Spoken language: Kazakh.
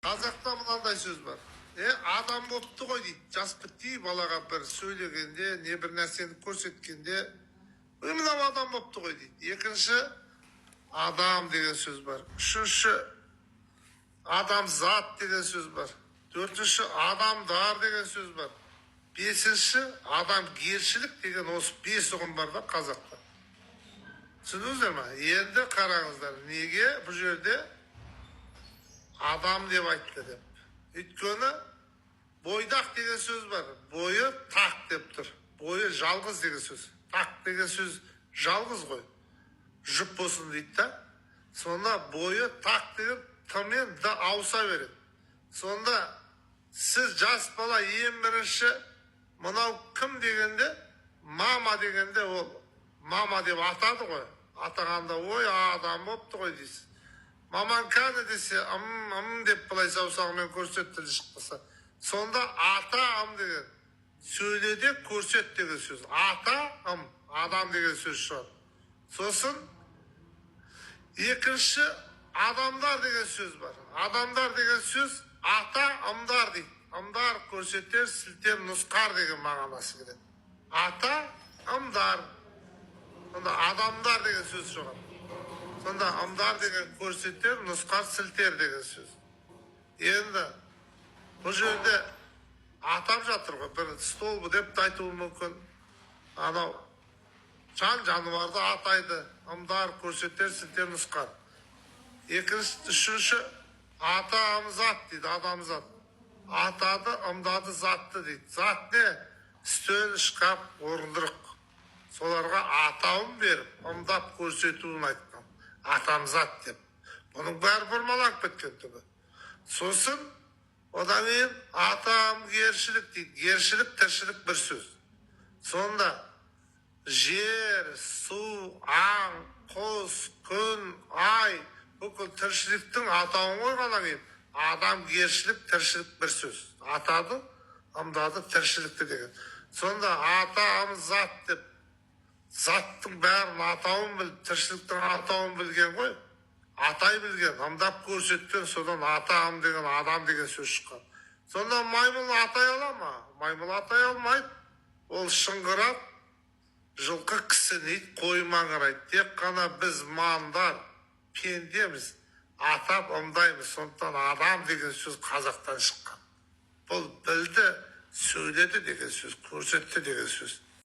Қазақта мынандай сөз бар: «Е, адам болыпты ғой», – дейді. Жас бітті балаға бір сөйлегенде, не бір нәрсені көрсеткенде: «Ой, мынау адам болыпты ғой», – дейді. Екінші, адам деген сөз бар. Үшінші, адамзат деген сөз бар. Төртінші, адамдар деген сөз бар. Бесінші, адамгершілік деген. Осы бес ұғым бар да қазақта, түсіндіңіздер ма? Енді қараңыздар, неге бұл жерде адам деп айтты деп. Өйткені бойдақ деген сөз бар. Бойы тақ деп тұр, бойы жалғыз деген сөз. Тақ деген сөз жалғыз ғой, жұп болсын дейді да. Сонда бойы тақ деген т мен д ауыса береді. Сонда сіз, жас бала, ең бірінші «мынау кім» дегенде, «мама» дегенде, ол «мама» деп атады ғой. Атағанда: «Ой, адам болыпты ғой», – дейсіз. «Мамаң кәні?» десе, «ым, ым» деп былай саусағымен көрсет, тілі шықпаса. Сонда ата ым деген сөйле де көрсет деген сөз. Ата ым, адам деген сөз шығады. Сосын екінші, адамдар деген сөз бар. Адамдар деген сөз ата ымдар дейді. Ымдар көрсетер, сілтер, нұсқар деген мағынасы келеді. Ата ымдар, сонда адамдар деген сөз шығады. Сонда ымдар деген көрсетер, нұсқар, сілтер деген сөз. Енді бұл жерде атап жатыр ғой, бір столбы деп те айтуы мүмкін. Анау жан жануарды атайды. Ымдар көрсетер, сілтер, нұсқар. Екінші, үшінші, адамзат дейді. Адамзат атады, ымдады, затты дейді. Зат не? Үстел, шкаф, орындық. Соларға атауын беріп, ымдап көрсетуін айтқан адамзат деп. Бұның бәрі бұрмаланып кеткен түбі. Сосын одан кейін адамгершілік дейді. Гершілік, тіршілік бір сөз. Сонда жер, су, аң, құс, күн, ай, бүкіл тіршіліктің атауын қойғаннан кейін адамгершілік, тіршілік бір сөз. Атады, ымдады, тіршілікті деген. Сонда адамзат деп заттың бәрін атауын біліп, тіршіліктің атауын білген ғой, атай білген, ымдап көрсеткен. Содан атам деген, адам деген сөз шыққан. Сонда маймыл атай ала ма? Маймыл атай алмайды, ол шыңғырады. Жылқы кісінейді, қой маңырайды. Тек қана біз, маңдар, пендеміз, атап ымдаймыз. Сондықтан адам деген сөз қазақтан шыққан. Бұл білді, сөйледі деген сөз, көрсетті деген сөз.